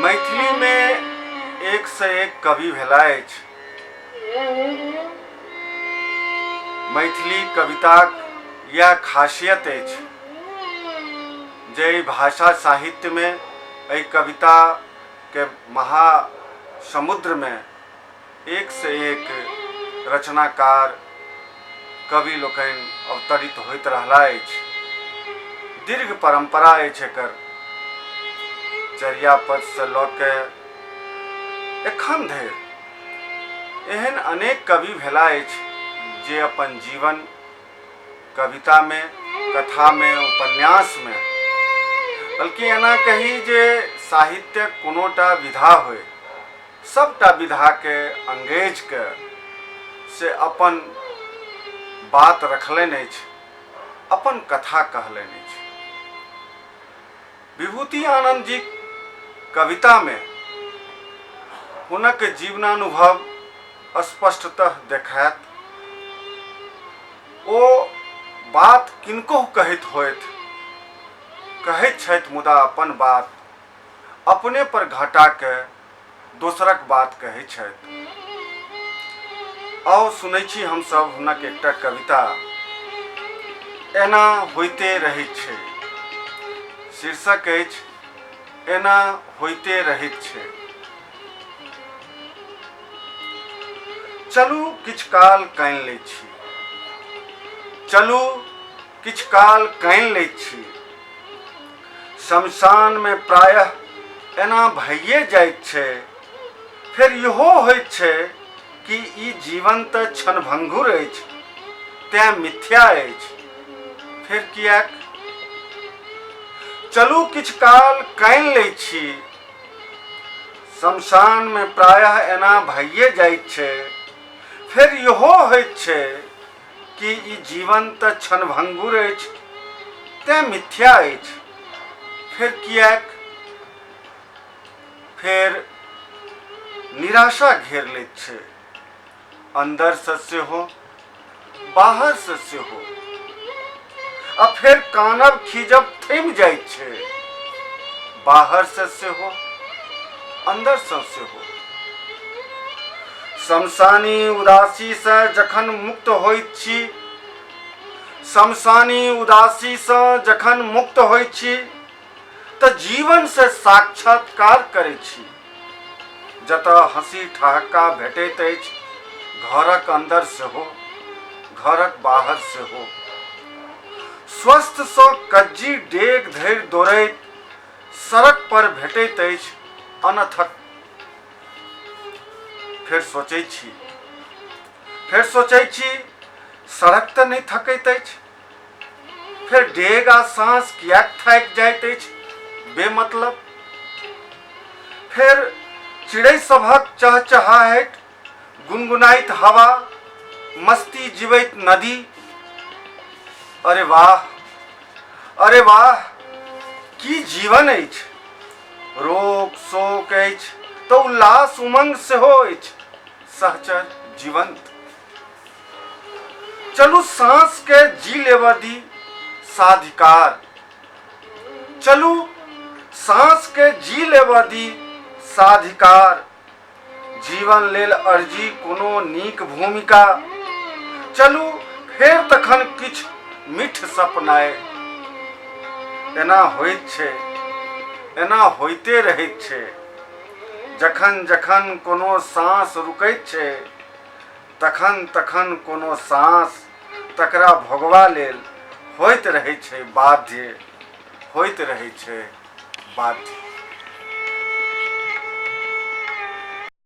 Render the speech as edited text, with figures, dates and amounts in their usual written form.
मैथिलीमे एकसँ एक कवि भेला अछि। मैथिली कविताक इएह खासियत अछि जे एहि भाषा साहित्यमे, एहि कविताके महासमुद्रमे एकसँ एक रचनाकार कवि लोकनि अवतरित होइत रहला अछि। दीर्घ परम्परा अछि एकर। चर्यापदसँ लऽ के एखन धरि एहन अनेक कवि भेला अछि जे अपन जीवन कवितामे, कथामे, उपन्यासमे, बल्कि एना कही जे साहित्यक कोनोटा विधा होइ, सभटा विधाके अंगेज कऽ से अपन बात रखलनि अछि, अपन कथा कहलनि अछि। विभूति आनन्द जीक कवितामे हुनक जीवनानुभव स्पष्टतः देखायत। ओ बात किनको कहैत होथि, कहैत छथि, मुदा अपन बात अपने पर घटा कऽ दोसरक बात कहैत छथि। आउ सुनै छी हमसभ हुनक एकटा कविता, एना होइते रहैत छै। शीर्षक अछि एना होइते रहैत छै। चलू किछु काल कानि लैत छी, चलू किछु काल कानि लैत छी। शमशानमे प्रायः एना भइए जाइत छै। फेर इहो होइत छै कि ई जीवन तऽ क्षणभंगुर अछि, तेँ मिथ्या अछि। फेर किएक? चलू किछु काल कानि लैत छी। शमशानमे प्रायः एना भइए जाइत छै। फेर इहो होइत छै कि ई जीवन तऽ क्षणभंगुर अछि, तेँ मिथ्या अछि। फेर किएक? फेर निराशा घेर लैत छै, अन्दरसँ सेहो, बाहरसँ सेहो, आ फेर कानब खीजब थमि जाइत छै, बाहरसँ सेहो, अन्दरसँ सेहो। शमशानी उदासीसँ जखन मुक्त होइत छी, शमशानी उदासीसँ जखन मुक्त होइत छी तऽ जीवनसँ साक्षात्कार करै छी, जतऽ हँसी ठहक्का भेटैत अछि, घरक अन्दर सेहो, घरक बाहर सेहो। स्वस्थसँ कज्जी डेग धरि दौड़ैत सड़क पर भेटैत अछि अनथक। फेर सोचै छी, फेर सोचै छी, सड़क तऽ नहि थकैत अछि, फेर डेग आ साँस किएक थाकि जाइत अछि बेमतलब? फेर चिड़ै सभक चहचहाहटि, गुनगुनाइत हवा, मस्ती जीवैत नदी। अरे वाह, अरे वाह, की जीवन अछि! रोक शोक अछि तऽ उल्लास उमंग सेहो अछि, सहचर जीवंत। चलू साँस के जी लेबऽ दी साधिकार, चलू साँस के जी लेबऽ दी साधिकार। जीवन लेल अर्जी कोनो नीक भूमिका, चलू फेर तखन किछु मिठ सपनाए। एना होइत छै, एना होइते रहैत छै। जखन जखन कोनो साँस रुकैत छै, तखन तखन कोनो साँस तकरा भोगबा लेल होइत रहै छै बाध्य, होइत रहै छै बाध्य।